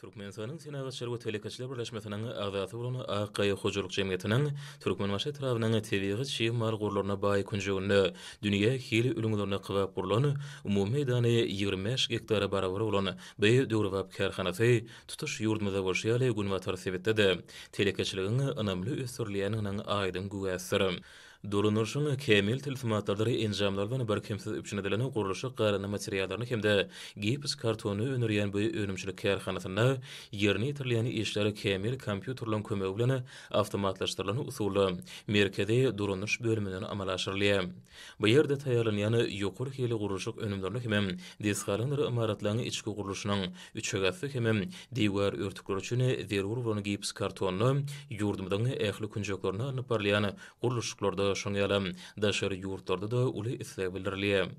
Türkmenistanyň Senagatçylar we telekeçiler birleşmesiniň agzasy bolan Ak gaýa hojalyk jemgyýetiniň Türkmenbaşy etrabynyň tebigy çig mal gorlaryna baý künjeginde dünýä hil ülňülerine kybap gurlan, umumy meýdany 25 gektara barabar bolan bu döwrebap kärhanasy tutuş ýurdumyzda bolşy ýaly günbatar sebitde-de telekeçiligiň ynamly ösdürilýändiginiň aýdyň güwäsidir. Dolandyryşyň kämil tilsimatlarydyr enjamlar bilen birkemsiz üpjün edilen gurluşyk galyndy materiallaryny hem-de gips kartonyny öndürýän bu önümçilik kärhanasynda ýerine ýetirilýän işler kämil kompýuterleriň kömegi bilen awtomatlaşdyrylan usulda merkezi dolandyryş bölüminden amala aşyrylýar. Bu ýerde taýýarlanýan ýokary hilli gurluşyk önümlerini hemem desgalaryňdyr ymaratlaryň içki gurluşynyň üçegasty hemem diwar örtükleri üçin zerur bolan gips kartonyna ýurdumyzyň ähli künjeklerinde alnyp barylýan gurluşyklarda, şoň ýalam daşary ýurtlarda-da uly isleg bildirilýär.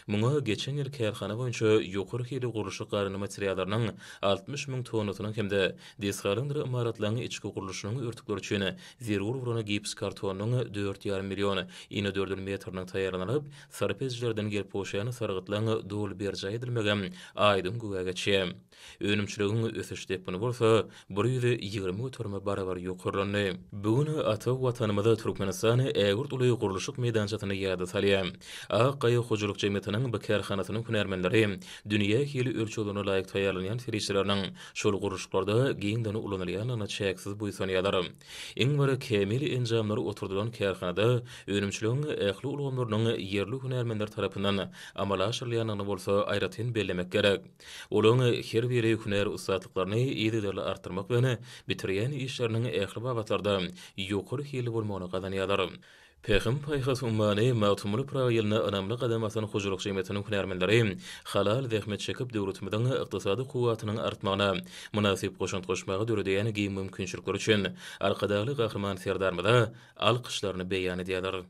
Muňa geçen ýyl kärhana boýunça ýokary hilli gurluşyk garyndy materiallarynyň 60 müň tonnasynyň hem-de desgalaryňdyr ymaratlaryň içki gurluşynyň örtükleri üçin zerur bolan gips kartonynyň dört ýarym million inedördül metriniň taýýarlanylyp, sarp edijilerden gelip gowşan sargytlaryň doly berjaý edilmegem aýdyň güwä geçýär. Önümçiligiň ösüş depgini bolsa 120 göterime barabar ýokarlandy. Bu gün ata Watanymyz Türkmenistan ägirt uly gurluşyk meýdançasyny ýada salýar. Ak gaýa hojalyk jemgyýetiniň bu kärhanasynyň hünärmenleri dünýä hil ölçeglerine laýyk taýýarlanýan serişdeleriniň şol gurluşyklarda giňden ulanylýandygyna çäksiz buýsanýarlar. Iň bir kämil enjamlar oturdylan kärhanada önümçiligiň ähli ulgamlarynyň ýerli hünärmenler tarapyndan amala aşyrylýandygyny bolsa aýratyn bellemek gerek. Olaryň her biri hünär ussatlyklaryny yzygiderli artdyrmak bilen, bitirýän işleriniň ähli babatlarda ýokary hilli bolmagyny gazanýarlar. Pähim-paýhas ummany Magtymguly Pyragy ýylynda ynamly gadam basan hojalyk jemgyýetiniň hünärmenleri halal zähmet çekip, döwletimiziň ykdysady kuwwatynyň artmagyna mynasyp goşant goşmaga döredýän giň mümkinçilikleri üçin Arkadagly Gahryman Serdarymyza alkyşlaryny beýan edýärler.